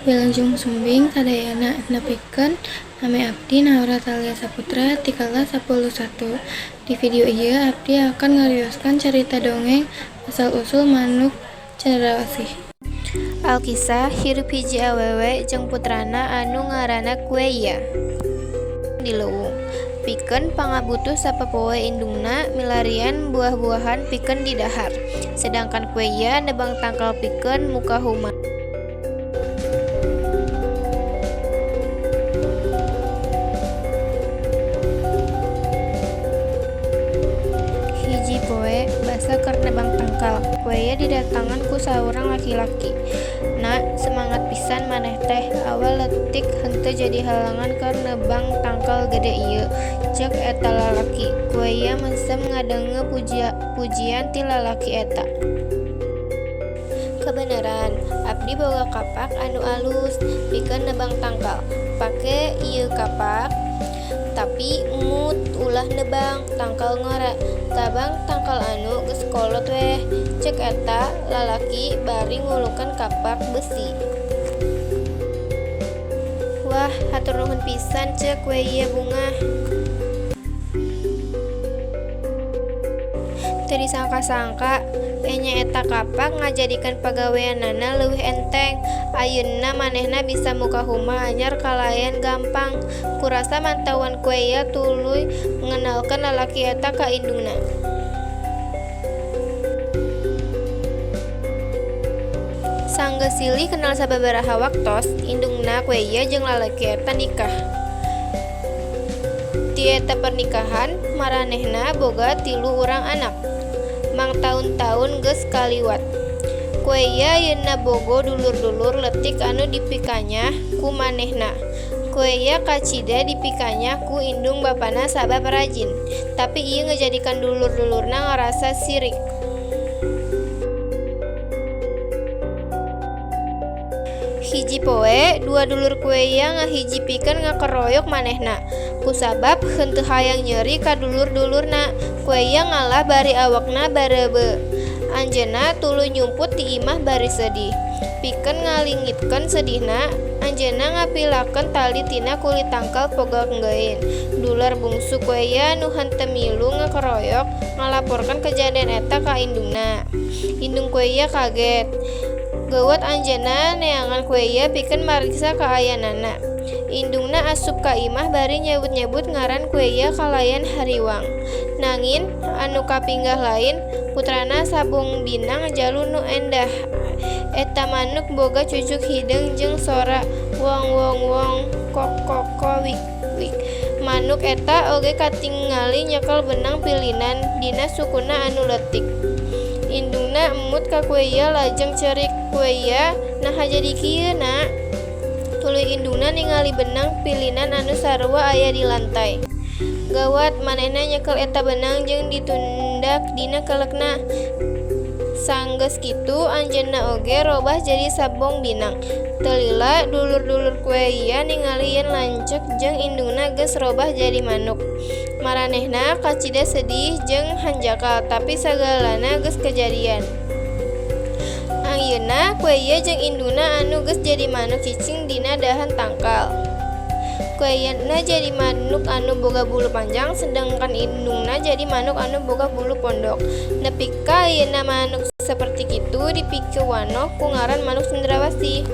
Wilujeng Sumping sadayana nepikeun nami abdi Naura Thalia Saputra ti kelas 10 1. Di video ieu abdi akan ngarioskeun carita dongeng asal usul manuk cendrawasih. Alkisah hirup hiji awewe jeung putrana anu ngaranna Kweya di leuweung pikeun pangabutuh sapopoe. Indungna milarian buah-buahan pikeun didahar, sedangkan Kweya nebang tangkal pikeun muka humah. Hiji poe basa keur nebang tangkal, Kweya didatangan ku saurang laki-laki. "Na, semangat pisan maneh teh, awe leutik henteu jadi halangan keur nebang tangkal gede ieu," ceuk eta lalaki. Kweya mesem ngadenge pujian ti lalaki eta. "Kabeneran, abdi boga kapak anu alus pikeun nebang tangkal. Pake ieu kapak, tapi emut ulah nebang tangkal ngora. Tabang tangkal anu geus kolot weh," ceuk eta lalaki bari ngulukan kapak besi. "Wah, hatur nuhun pisan," ceuk Kweya bungah. Teu disangka-sangka enya eta kapak ngajadikeun pagaweanana leuwih enteng. Ayeuna manehna bisa muka humah anyar kalayan gampang. Ku rasa mantauan Kweya tuluy ngenalkeun lalaki eta ka indungna. Sanggeus silih kenal sababaraha waktos, indungna Kweya jeung lalaki eta nikah. Ti eta pernikahan, maranehna boga tilu urang anak. Mangtaun-taun geus kaliwat. Kweya ayeuna bogo dulur-dulur leutik anu dipikanyah ku manehna. Kweya kacida dipikanyah ku indung bapana sabab rajin, tapi ieu ngajadikeun dulur-dulurna ngarasa sirik. Hiji poe, dua dulur Kweya ngahiji pikeun ngakeroyok manehna. Kusabab henteu hayang nyeri ka dulur-dulurna, Kweya ngalah bari awakna bareubeu. Anjeunna tuluy nyumput ti imah bari sedih. Pikeun ngalingitkeun sedihna, anjeunna ngapilakeun tali tina kulit tangkal poganggeun. Dulur bungsu Kweya nu henteu milu ngakeroyok ngalaporkeun kajadian eta ka indungna. Indung Kweya kaget. Geuwat anjeunna neangan Kweya pikeun mariksa kaayaanana. Indungna asup ka imah bari nyebut-nyebut ngaran Kweya kalayan hariwang. Nanging, anu kapinggah lain putrana sabong binang jalu nu endah. Eta manuk boga cucuk hideung jeung sora wong wong wong kok kok ko wik wik. Manuk eta oge katingali nyekel benang pilinan dina sukuna anu leutik. Indungna emut ka Kweya lajeng ceurik, "Kweya, naha jadi kieu, Na?" Tuluy indungna ningali benang pilinan anu sarua aya di lantai. Gawat, manehna nyekel eta benang jeung ditundak dina kelekna. Sanggeus kitu anjeunna oge robah jadi sabong binang. Teu lila dulur-dulur Kweya ningali yen lanceuk jeung indungna geus robah jadi manuk. Maranehna kacida sedih jeung hanjakal, tapi sagalana geus kajadian. Ayeuna Kweya jeung indungna anu geus jadi manuk cicing dina dahan tangkal. Kweyana jadi manuk anu boga bulu panjang, sedangkan indungna jadi manuk anu boga bulu pondok. Nepi ka ayeuna manuk saperti kitu dipikewanoh ku ngaran manuk cendrawasih.